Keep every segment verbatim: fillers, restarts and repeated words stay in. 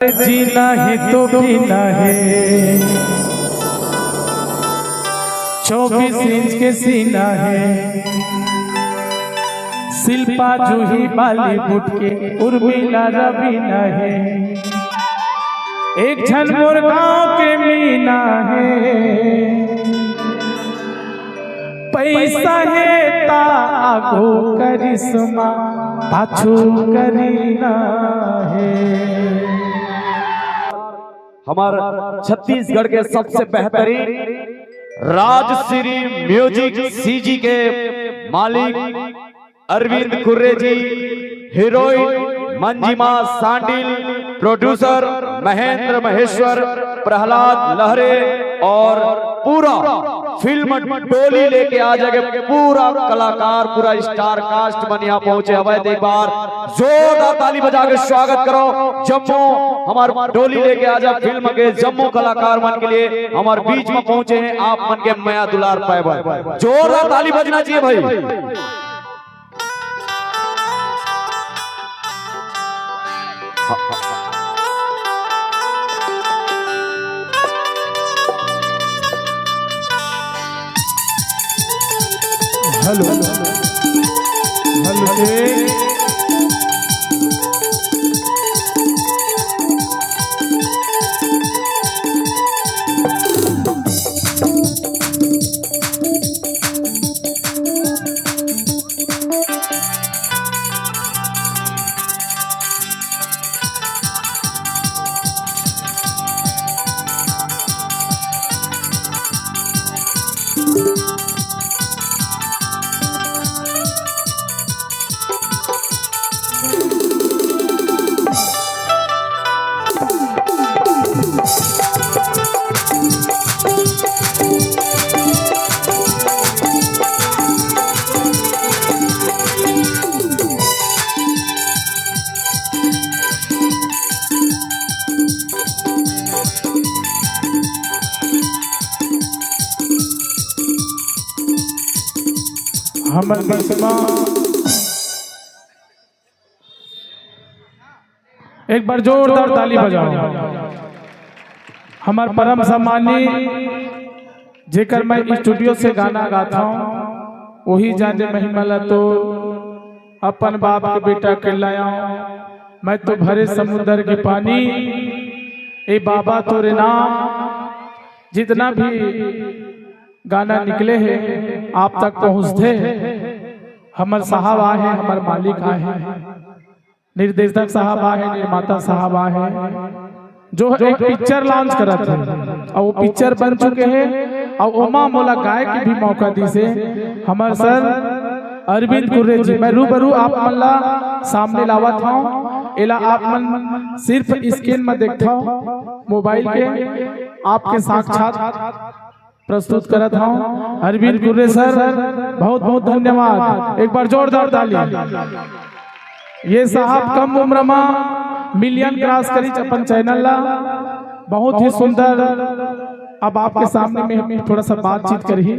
जीना हे तो पीना हे, चौबीस इंच के सीना हे, शिल्पा जूही बॉलीवुड के उर्मिला रवीना हे, एक झन मोर गांव के मीना हे। पैसा हे ता आगू करिश्मा, पाछू करीना हे। हमार छत्तीसगढ़ के सबसे बेहतरीन राजश्री म्यूजिक सीजी के मालिक अरविंद कुर्रे जी, हीरोइन मंजिमा सांडिल, प्रोड्यूसर महेंद्र महेश्वर, प्रहलाद लहरे और पूरा फिल्म डोली लेके आ जाके पूरा कलाकार, पूरा स्टार कास्ट मन यहाँ पहुंचे हवय। तो एक बार जोरदार ताली बजा के स्वागत करो जम्मू, हमार डोली लेके आ जा फिल्म के जम्मू कलाकार मन के लिए हमार बीच में पहुंचे हैं, आप मन के मया दुलार पाए बर जोरदार ताली बजना चाहिए भाई। Hello, hello, check. हमर बीच म एक बार जोरदार ताली बजाओ। हमर परम सम्मानी, जेकर मैं स्टूडियो से गाना गाथव, वही जाने महिमा ला तो अपन बाप के बेटा के लाया। मैं तो भरे समुंदर के पानी, ए बाबा तोरे नाम। जितना भी गाना निकले हे, आप तक पहुँचथे। हमर साहब आहे, हमर मालिक आहे, निर्देशक साहब आहे, निर्माता साहब आहे, जो एक पिक्चर लॉन्च करत हे अउ वो पिक्चर बन चुके हे अउ ओमा मोला गाए के भी मौका दिस हे हमर सर अरविंद कुर्रे जी। मैं रूबरू आप मन ला सामने लावत हव, एला आप मन सिर्फ स्क्रीन म देखथव मोबाइल के, आपके साक्षात प्रस्तुत करत हव अरविंद कुर्रे सर, बहुत बहुत धन्यवाद। एक बार जोरदार ताली। ये साहब कम उम्र मा मिलियन क्रॉस करिच अपन चैनल ला, बहुत ही सुंदर। अब आपके सामने में हम थोड़ा सा बातचीत करही।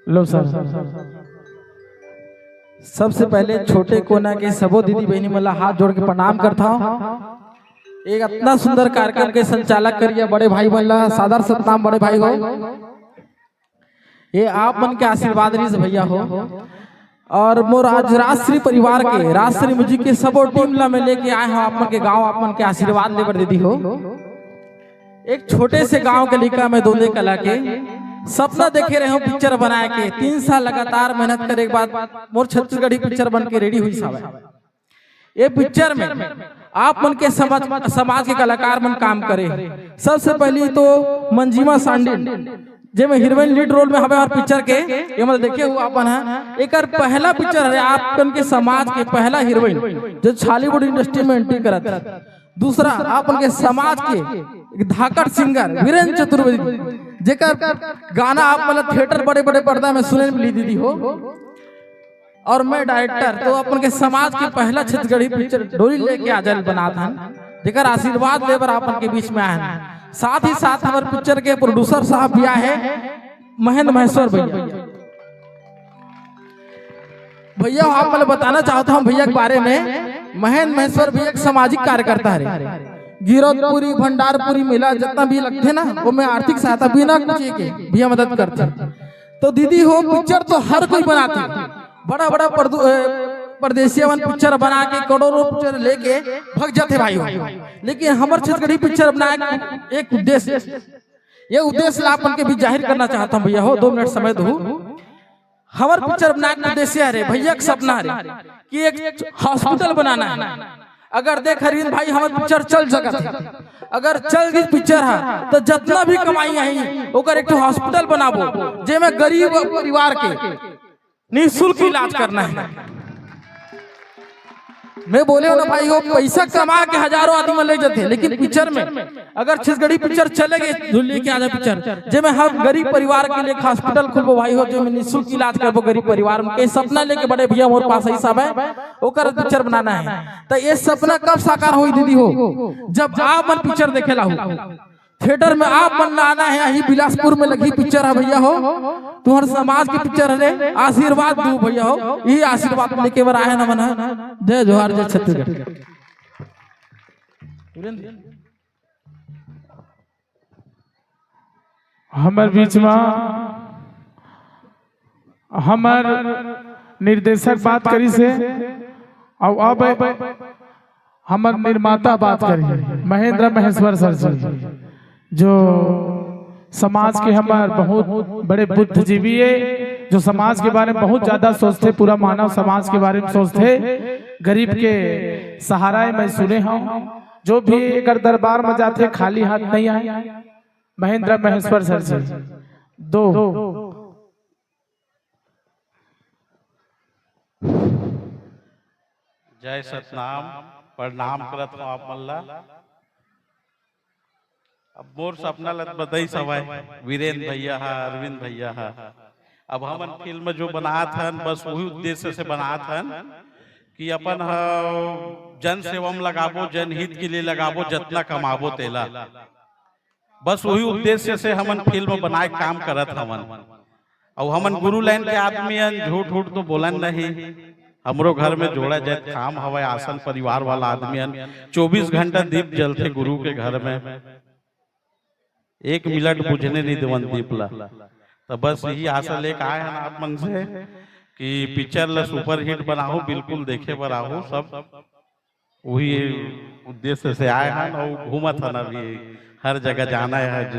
लो सर। सबसे पहले छोटे कोना के सबो दीदी बहिनी मन ला हाथ जोड़ के प्रणाम करथव। एक अतना सुंदर कार्यक्रम के संचालक करिया बड़े भाई मन ला सादर सतनाम बड़े भाई हो। ये आप मन के आशीर्वाद रहिस भैया हो। और मोर आज राजश्री परिवार के, राजश्री म्यूजिक के सबो टीम ला मैं लेके आए हव आप मन के गांव, आप मन के आशीर्वाद ले बर दीदी हो। एक छोटे से गांव के लइका मैं दोंदे कला के सपना देखे रहे हव पिक्चर बनाए के। तीन साल लगातार मेहनत करे के बाद मोर छत्तीसगढ़ी पिक्चर बन के रेडी होइस हवय। ये पिक्चर में आप मन के समाज, समाज के कलाकार मन काम करे। सबसे पहली तो मंजिमा सांडिल, जे में हीरोइन लीड रोल में हवे और पिक्चर के, ये मतलब देखे हो आप मन ह, एकर पहला पिक्चर हरे आप मन के समाज के पहला हीरोइन जो छॉलीवुड इंडस्ट्री में एंट्री करत हे। दूसरा आप मन के समाज के एक धाकड़ सिंगर वीरेंद्र चतुर्वेदी, जेकर गाना आप मन ला थिएटर बड़े बड़े पर्दा में सुने मिली दीदी हो। और मैं डायरेक्टर तो अपन के समाज के पहला छत्तीसगढ़ी पिक्चर डोली लेके आ जाए बनात हन, जेकर आशीर्वाद ले बर अपन के बीच में आए हन। साथ ही साथ हमर पिक्चर के प्रोड्यूसर साहब भी आए हैं, महेंद्र महेश्वर भैया। भैया, आप मतलब बताना चाहता हूँ भैया के बारे में। महेंद्र महेश्वर भैया एक सामाजिक कार्यकर्ता हरे। गिरौदपुरी, भंडारपुरी मेला जितना भी लगथे ना, ओमे आर्थिक सहायता बिना कुछ के भैया मदद करथे। तो दीदी हो, पिक्चर तो हर कोई बनाथे, बड़ा बड़ा परदु-, ए, परदेसिया मन पिक्चर बना के, करोड़ों पिक्चर लेके भग जाथे भाई हो। लेकिन हमर छत्तीसगढ़ी पिक्चर बनाए एक उद्देश्य, ये उद्देश्य ला आप मन के बीच जाहिर करना चाहत हूँ भैया हो, दो मिनट समय दो। हमर पिक्चर बनाए के उद्देश्य हरे भैया, के सपना हरे कि एक हॉस्पिटल बनाना है। अगर देख अरविंद भाई, हमर पिक्चर चल सकत है, अगर चल गई पिक्चर है तो जितना भी कमाई है ओकर एक ठो हॉस्पिटल बनाबो, जेमे गरीब परिवार के निःशुल्क इलाज करना है। मैं बोले हो ना भाई हो, पैसा कमा के हजारों आदमी ले जाते हैं, लेकिन पिक्चर में अगर छत्तीसगढ़ी पिक्चर चले गए, जो लेके आ जाए पिक्चर, जेमे हम गरीब परिवार के लिए एक हॉस्पिटल खोलबो भाई हो, जेमे निःशुल्क इलाज करबो गरीब परिवार में। के सपना लेके बड़े भैया मोर पास ही सब है, ओकर पिक्चर बनाना है। तो ये सपना कब साकार होई दीदी हो? जब आप मन पिक्चर देखे ला हो। थिएटर में आप मन ला आना है, यही बिलासपुर में लगी पिक्चर है भैया हो, तुम्हारे समाज की पिक्चर है, आशीर्वाद दू भैया हो, यही आशीर्वाद लेके बर आए ना मन है। जय जोहार, जय छत्तीसगढ़। हमर बीच में हमर निर्देशक बात करी से, और अब हमर निर्माता बात करी, महेंद्र महेश्वर सर जी, जो समाज के हमर बहुत बड़े बुद्धिजीवी है, जो समाज के बारे में बहुत ज्यादा सोचते, पूरा मानव समाज के बारे में सोचते, गरीब के सहारा है। मैं सुने हूँ, जो भी अगर दरबार में जाते, खाली हाथ नहीं आए। महेंद्र महेश्वर सर जी, दो। जय सतनाम, प्रणाम करत हूँ आप मन ला। अब मोर सपना लत बतई सवाय, वीरेंद्र भैया हा, अरविंद भैया हा। अब हमन फिल्म जो बनात हन, बस वही उद्देश्य से बनात हन कि अपन ह जन सेवा में लगाबो, जनहित के लिए लगाबो, जतना कमाबो तेला। बस वही उद्देश्य से हमन फिल्म बनाए के काम करत हवन। अउ हमन गुरु लाइन के आदमी हन, झूठ उठ तो बोलन नहीं। हमरो घर में जोड़ा जाए काम हवय, आसन परिवार वाला आदमी हन, चौबीस घंटा दीप जलथे गुरु के घर में, एक मिनट बुझने नहीं देवन दीप ला। तो बस यही आशा लेके आए हन आप मन से कि पिक्चर ला सुपरहिट बनाहू, बिल्कुल देखे बर आहू सब। वही उद्देश्य से आए हन अउ घूमत हन, अभी हर जगह जाना है आज।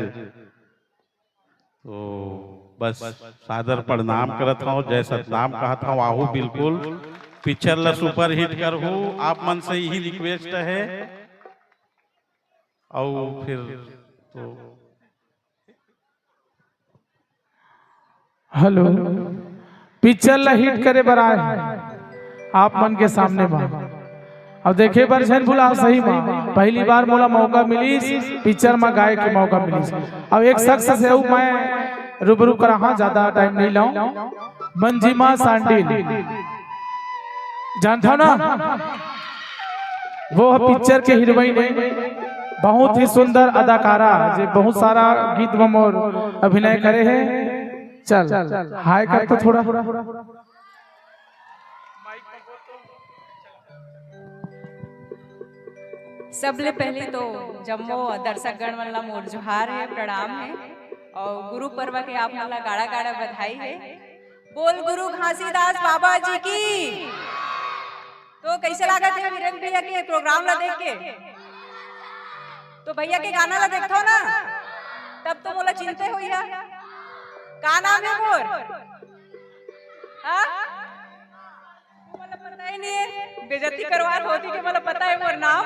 तो बस सादर प्रणाम करत हूँ, जय सतनाम कहत हूँ। आहू बिल्कुल पिक्चर ला सुपरहिट करहू, आप मन से यही रिक्वेस्ट है। अउ फिर तो हेलो, पिक्चर ला हिट करे बर आए हैं आप मन के सामने में। अब देखे बर झन भुला, सही में पहली बार मोला मौका मिलिस, पिक्चर में गाए के मौका मिलिस। अब एक शख्स से अउ मैं रूबरू कराहा, ज्यादा टाइम नहीं लाऊं। मंजिमा सांडिल, जानथव ना, वो ह पिक्चर के हीरोइन है, बहुत ही सुंदर अदाकारा, जे बहुत सारा गीत में मोर अभिनय करे है। चल, हाय कर तो थोड़ा। सबले पहले तो जम्मो दर्शकगण मन ला मोर जोहार है, प्रणाम है, और गुरु पर्व के आप मन ला गाड़ा गाड़ा बधाई है। बोल गुरु घासीदास बाबा जी की। तो कैसे लागत है वीरेंद्र भैया के प्रोग्राम ला देख के? तो भैया के गाना ला देखथव ना, तब तो मोला चिंते होइहा। का नाम है मोर? हाँ? मोला पता ही नहीं है, बेइज्जती करवात होती कि मोला पता है मोर नाम।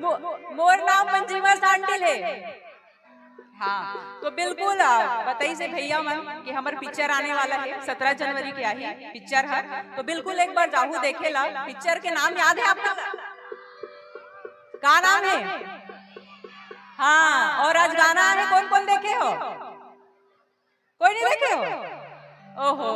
मो-, मोर नाम मंजिमा सांडिल है। हाँ, तो बिल्कुल, आ, बताइए भैया मन कि हमर पिक्चर आने वाला है, सत्रह जनवरी के आही पिक्चर हर, तो बिल्कुल एक बार जाहू देखे ला। पिक्चर के नाम याद है आपका? का नाम है? हाँ, और आज गाना है, कौन कौन देखे हो? कोई नहीं देखे हो? ओहो,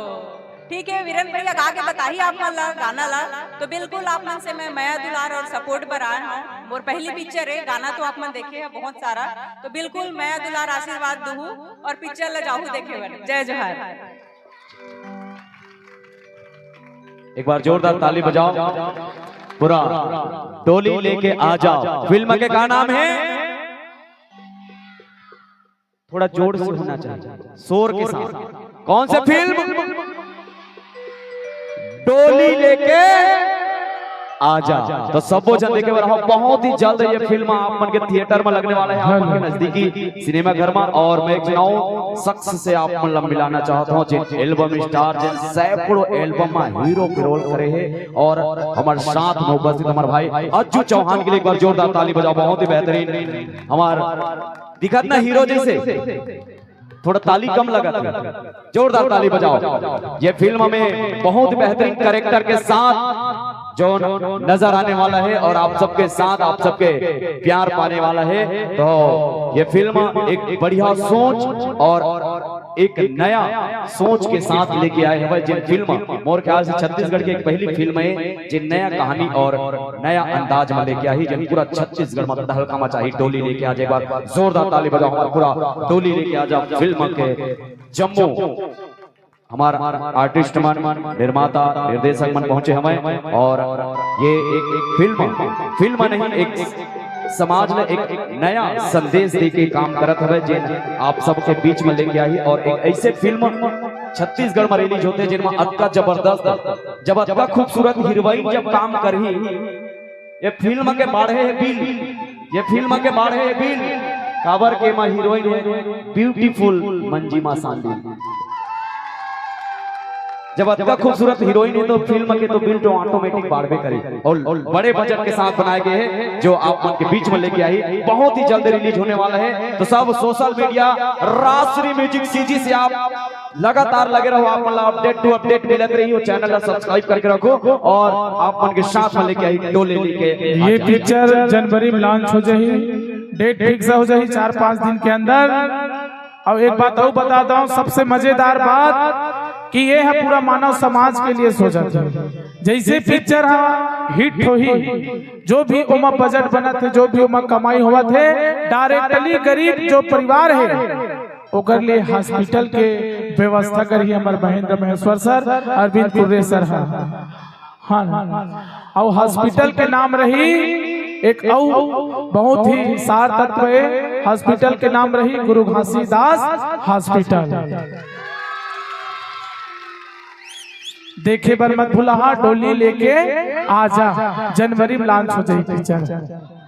ठीक है, वीरेंद्र भैया गा के बताही आप मन ला गाना ला। तो बिल्कुल आप मन से मैं मया दुलार और सपोर्ट बर आए हूँ। मोर पहली पिक्चर है, गाना तो आप मन देखे हैं बहुत सारा, तो बिल्कुल मया दुलार आशीर्वाद दूहू और पिक्चर ला जाहू देखे बर। जय जोहार। एक बार जोरदार ताली बजाओ। पूरा डोली लेके आ जाओ। फिल्म के का नाम है? थोड़ा जोर से होना चाहिए, शोर के साथ। कौन से फिल्म? डोली लेके आजा। तो सबो जन देखे बर रहो, बहुत ही जल्द ये फिल्म आप मन के थिएटर में लगने वाला है। आप मन के नजदीकी सिनेमा घर में। और मैं एक नौ शख्स से आप मन ला मिलाना चाहता हूँ, जिन एल्बम स्टार, जिन सैकड़ों एल्बम में हीरो के रोल करे है और हमारे साथ में उपस्थित हमारे भाई अज्जू चौहान के लिए एक बार जोरदार ताली बजाओ। बहुत ही बेहतरीन, हमार दिखत ना हीरो जैसे, थोड़ा ताली कम लगा था, जोरदार ताली बजाओ। ये फिल्म में बहुत बेहतरीन कैरेक्टर के साथ जो नजर आने वाला है और आप सबके साथ, आप सबके प्यार पाने वाला है, तो ये फिल्म एक बढ़िया सोच और एक नया सोच के साथ लेके आए हवय। जिन फिल्म, मोर ख्याल से छत्तीसगढ़ के एक पहली फिल्म है, जिन नया कहानी और नया अंदाज में लेके आई, जिन पूरा छत्तीसगढ़ में तहलका मचाही। डोली लेके आ जा, एक बार जोरदार ताली बजाओ हमारे पूरा डोली लेके आ जा फिल्म के जम्मो हमार आर्टिस्ट मन, निर्माता, निर्देशक मन पहुंचे हवय और ये एक, एक फिल्म, फिल्म नहीं, एक समाज में एक नया संदेश दे के काम करत हवय, जिन आप सबके बीच में लेके आही। और एक ऐसे फिल्म छत्तीसगढ़ में रिलीज होते, जिनमें अतका जबरदस्त, जब अतका खूबसूरत हीरोइन जब काम करही, ये फिल्म के बाढ़े है बिल, ये फिल्म के बाढ़े है बिल, काबर के एमा हीरोइन है ब्यूटीफुल मंजिमा सांडिल। जब अतका खूबसूरत हीरोइन है तो फिल्म के तो बिल तो ऑटोमेटिक बाढ़बे करे। और बड़े बजट के साथ बनाए गए हैं, जो आप मन के बीच में लेके आई, बहुत ही जल्द रिलीज होने वाला है। तो सब social media Rajshri music CG से आप लगातार लगे रहो, आप मन ला अपडेट टू अपडेट मिलत रही हो। चैनल ला सब्सक्राइब करके रखो और आप मन के साथ में लेके आई डोली लेके ये आ जा। पिक्चर जनवरी में लॉन्च हो जाही, डेट फिक्स हो जाही चार पांच दिन के अंदर। और एक बात और बता दो, सबसे मजेदार बात कि ये है पूरा मानव समाज के लिए सोचत है। जैसे पिक्चर हा हिट होही, जो भी ओमा बजट बनत है, जो भी ओमा कमाई होवत है, डायरेक्टली गरीब जो परिवार है ओकर लिए हॉस्पिटल के व्यवस्था करही हमर महेंद्र महेश्वर सर, अरविंद कुर्रे सर हा। हाँ, और हॉस्पिटल के नाम रही एक अउ बहुत ही सार तत्व है, हॉस्पिटल के नाम रही गुरु घासीदास हॉस्पिटल। देखे बर मत भूला, हाँ, डोली लेके आजा, जनवरी में लॉन्च हो जाही पिक्चर।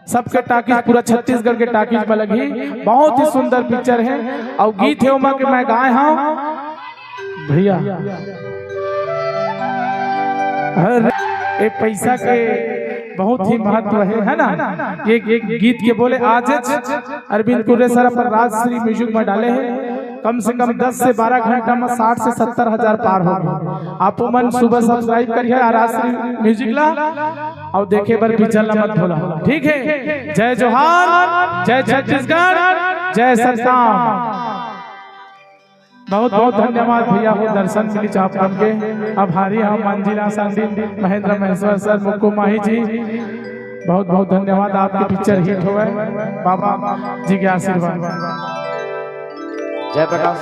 सबके टाकीज, पूरा छत्तीसगढ़ के टाकीज में लगही। बहुत ही सुंदर पिक्चर है। और गीत है ओमा के मैं गाए हूँ भैया। अरे, ए पैसा के बहुत ही महत्व है, है ना? ये, ये गीत के बोले आज अरविंद कुर्रे सर अपन राजश्री म्यूजिक में डाले हैं। कम से कम दस से बारह घंटा में साठ से सत्तर हजार पार हो गए। आप मन सुबह सब्सक्राइब करिए राजश्री म्यूजिक ला। और देखे बर पिक्चर ला मत भूला, ठीक है? जय जोहार, जय छत्तीसगढ़, जय सतनाम। बहुत बहुत धन्यवाद भैया हो, दर्शन मिली आप मन के। आभारी हम मंजिमा सांडिल, महेंद्र महेश्वर सर, मुक्कू माही जी, बहुत बहुत धन्यवाद। आपके पिक्चर हिट होवे, बाबा जी के आशीर्वाद। जय प्रकाश।